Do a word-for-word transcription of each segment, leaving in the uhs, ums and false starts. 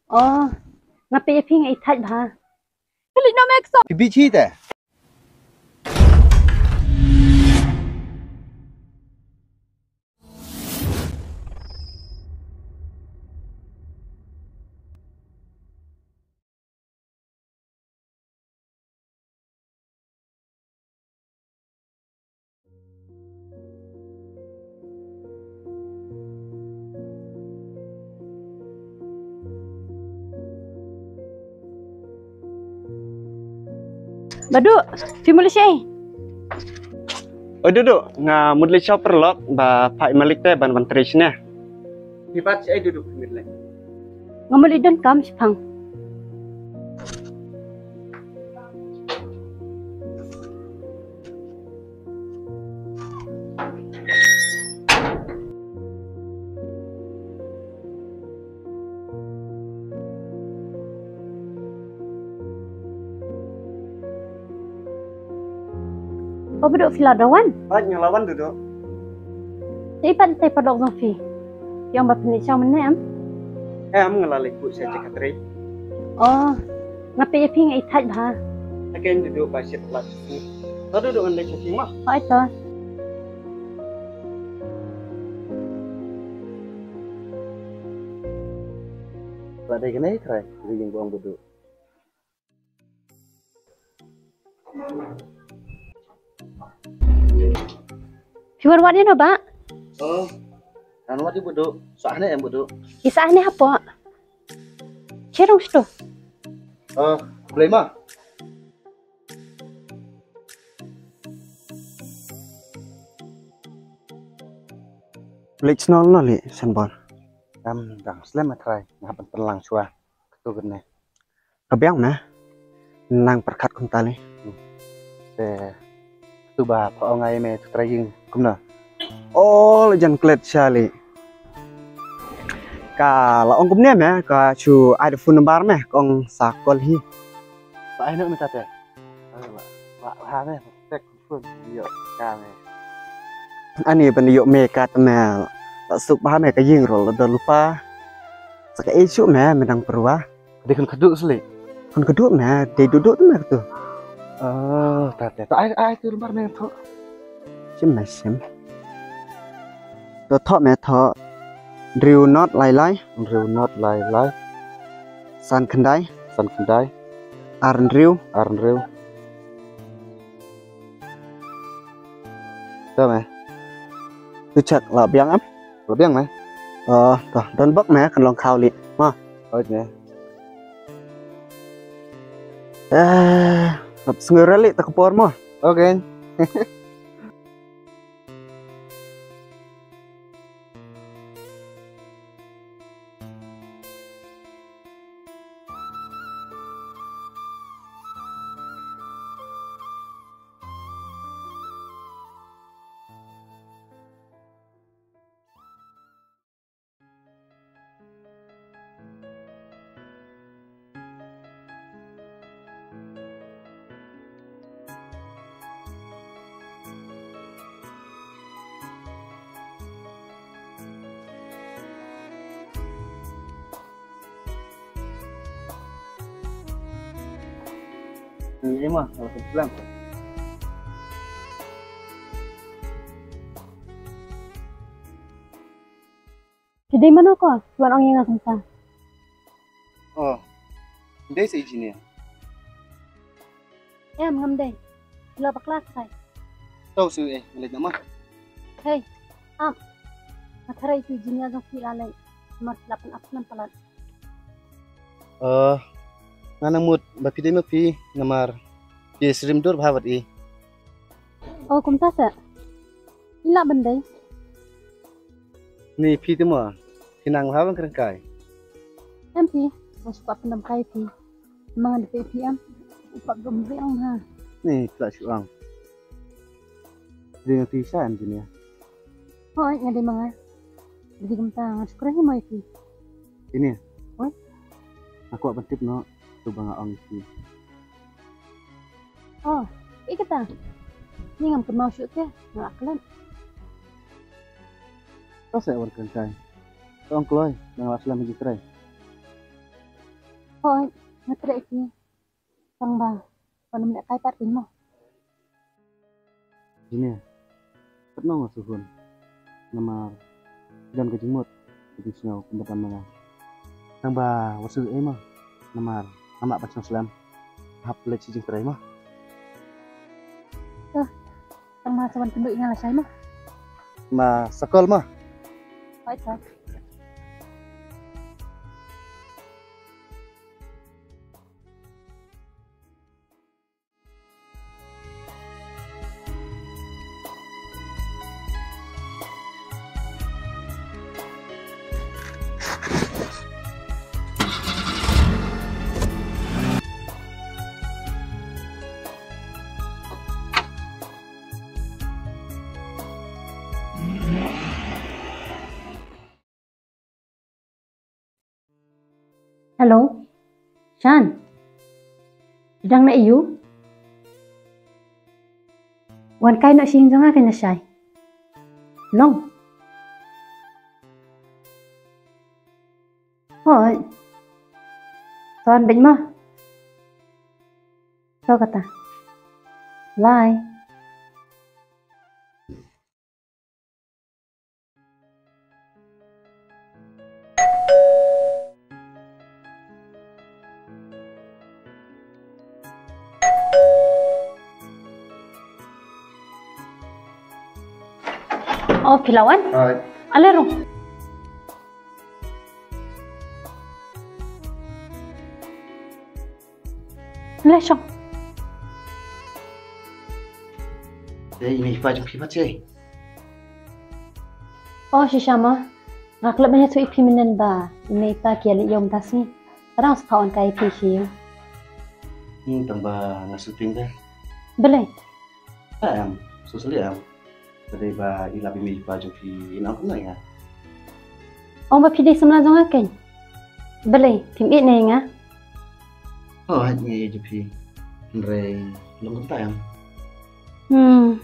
Oh, nga peit ïa phi nga ïeit bha. Phi leit noh me kso. Phi bit hi te. Badu, phi mut leit shaei? Oi Dudu, nga mut leit sha paralok ba phah i Malik te ban wan trei shane. Phi pat shaei Dudu phi mut leit? Nga mut leit don kam shipang. O Badu, phi la dang wan? Hooid, nga la wan Dudu. Te i pat te paralok jong phi? Ïa ba phin leit sha mynne em? Em, nga la leit buh sha jaka trei. Oh, nga peit ïa phi nga ïeit bha. Te kein Dudu ba shit la. To Dudu ngan leit sha ki ma. Hooid to. La dei kane trai, ri jing bong Dudu. Phi wan wad ïa no bah? Oh, ngan wad ïa Badu. Sah ne em Badu? Ïa sah ne hapoh. Cherong sito. Oh, blei ma. Leit shnong no lei Sanbor. Em dang slem ma trai, nga hap ban pynlang shuwa. Katu kane. Ka biang me. Nang pyrkhat kumta lei. Te katu ba pha ong ai me tu trai ïing kumno? Oh, la jan klet sha lei. Ka la ong kumne me, ka shu ai da phone number me, ka ong sa call hi. Ba ai no me tate. Ba ha me. Tek phone ïoh ka me. Ani ban ïoh me ka te me. La suk bha me ka ïing ruh la don lypa. Sa kaei shuh me me dang pyrwa. Dei khun khadduh seh lei. Khun khadduh me dei duh duh te me katu. Oh, ta te. Ta ai ai tu lambar me tu. Shim me shim. To thoh me thoh. Hynriew not lai lai. Hynriew not lai lai. San khyndai. San khyndai. Ar hynriew. Ar hynriew. To me. Tu check la biang em? La biang me. Oh, to don bok me kan long khaw lei. Ma. Oi me. Eh, hap sngew rali ta ka por mo. Okay. Ni ma, kalau kebetulan. Phi dei mano ko? Wan ong ïa nga kumta. Oh, dei sa engineer. Em, ngam dei. Phi la bakla sa kai. To shu eh, leit namar. Hei, am. Nga tharai tu engineer jong phi la leit. Namar phi la pynap pynap palat. Eh, nga nang mut ba phi dei ma phi namar phi srim dur bha bad i. Oh, kumta sa. I lah ban dei. Ni phi te mo, phi nang bha ban kren kai. Em phi, nga shu kwah pyndem kai phi. Mang da phi em. U kwah gum ri ong ha. Ni phi lah shu ong. Dei phi sa engineer. Hooid, nga dei ma nga. Dei kumta nga shu kren hi mo ïa phi. Ini. Oi. Nga kwah ban tip noh, tu ba nga ong ïa phi. Oh, ïa kata. Ni ngam kynmaw shuh te, nga la klet. To sa wan kren kai. To ong kloi, nga la slem ha ki trei. Hooid, nga treh ïa ki. Tang ba, wat nym lehkai pat kein mo. Jingeh, katno nga shu hun. Namar don ka jingmut, ka jingsngew kumba tam ma nga. Tang ba wat shu ei mo. Namar nga map ban sngewslem. Hap leit sha jingtrei mo. Tang ba sa wan kynduh ïa nga lashai mo. Ma sa call mo. Hooid, hooid. Hello. Shan. Dang na ïu? Wan kai na shin jong nga kai na shai. Long. Hoi. Ton bit ma. To kata. Lai. Oh, phi la wan? Hai. Ale rung. Le shong. Eh, i mei i pa jong phi pat sei? Oh, shisha ma. Nga klet ban ïathuh ïa phi mynnin ba i mei i pa ki ïaleit ïew mynta sngi. Ka dang shu phah wan kai ïa phi shi ïew. Hmm, tang ba nga sngewthuh te. Balei? Em, so seli em. Ka dei ba i lap i mei i pa jong phi, i nang kumno ïa nga. Ong ba phi dei samla jong nga keiñ. Balei, phim ïeit ne ïa nga? Oh, hooid nga ïeit ïa phi. Hynrei long kumta em. Hmm.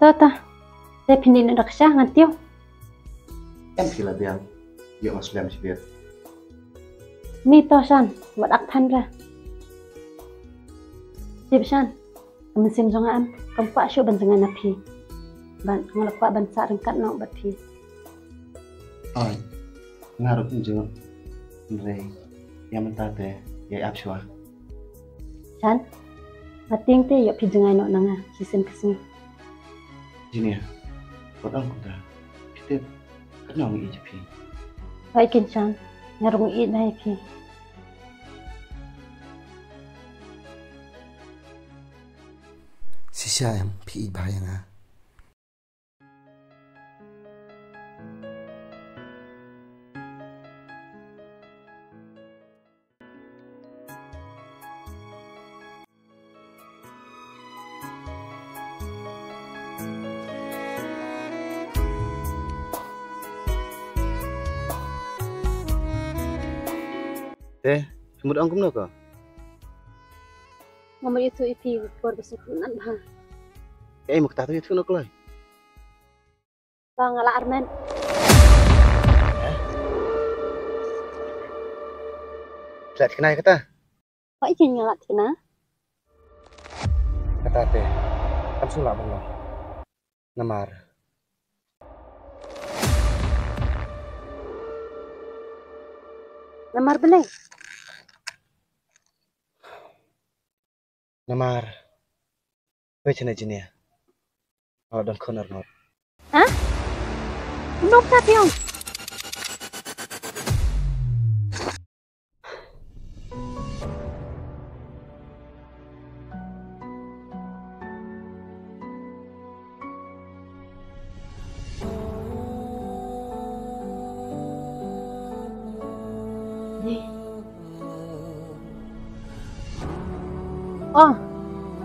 To ta. Te phin ïeit noh da ka sha ngan tiew. Em phi la biang. Ïoh nga slem shibit. Ni to Shan, wat ak than ra. Tip Shan, ka mynsiem jong nga em, kam kwah shuh ban jngai na phi. Ban, nga la kwah ban sah ryngkat noh bad phi. Oi, nga ruh kumjuh. Hynrei ïa mynta te ïa ap shuwa. Shan, nga tieng te ïoh phi jngai noh na nga shisien ka sngi. Jingeh, wat ong kumta. Phi tip, katno nga ïeit ïa phi. Oi keiñ Shan, nga ruh nga ïeit na ïa phi. Shisha em phi ïeit bha ïa nga. Te, phi mut ong kumno ko? Nga mut ïathuh ïa phi ka khubor ba sngewtynnat bha. Kaei mo kata, to ïathuh noh kloi. Ba nga la armet. Heh? Phi la thikna ïa kata? Ba ïa keiñ nga la thikna. Kata te kam shu lah ban long. Namar. Namar balei? Namar. Wei chane jingeh. Nga la don khun arngut. Ha? Kumno kata phi ong? Oh,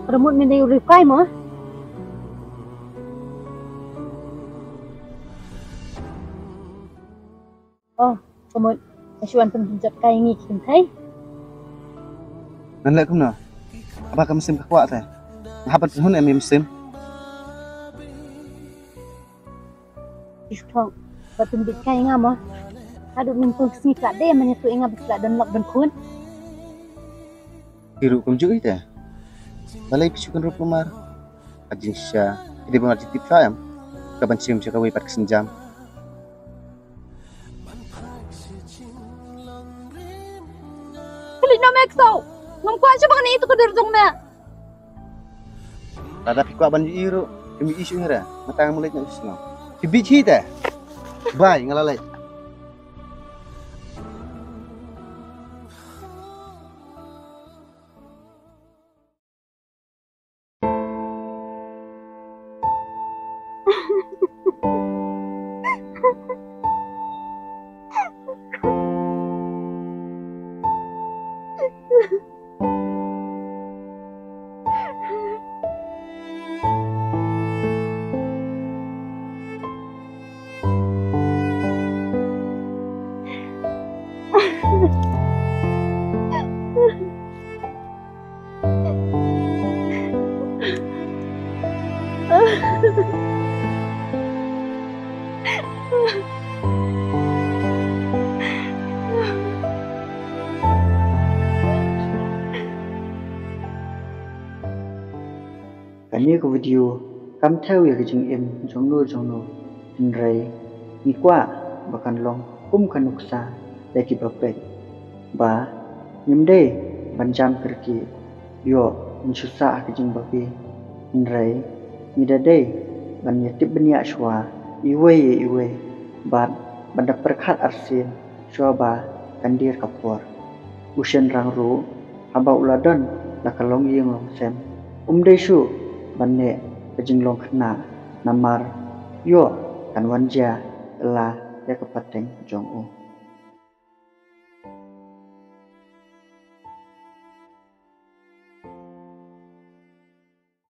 ka mut mynne u riewkai mo? Oh, ka mut, nga shu wan pynjot kai ngi ki kynthei. Ngan leh kumno? Haba ka mynsiem ka kwah te. Nga hap ban pynhun em ïa mynsiem. Shu thok, ba pynjot kai nga mo. Haduh mynta ka sngi ka dei mynne tu ïa nga ba ki la don lok don khun. Ki ruh kumjuh ite. Balei phi shu kynrup kumar? Ka jingshisha ki dei ba nga la tip shuwa em. Ka ban shim sha kawei pat ka sienjam. Kylli na mek to. Ngam kwah shuh ba ngan ïohi ïa tu ka dur jong me. Lada phi kwah ban ïohi ruh phim ïohi shuh ïa nga re. Mynta ngam leit noh shuh shnong. Phi bit hi te. Bye, nga la leit. Kane ka video kam thew ïa ka jingim jong no jong no, hynrei ngi kwah ba kan long kum ka nuksa ïa kiba peit, ba ngim dei ban jam kyrkieh ïoh ban shu sah ha ka jingbabe, hynrei ngi da dei ban ïatip bniah shuwa iwei ïa iwei bad ban da pyrkhat arsien shuwa ba kan dier ka por. U shynrang ruh haba u la don la ka longïing longsem, um dei shuh ban neh ka jinglong khynnah, namar ïoh kan wan jia la ïa ka pateng jong u.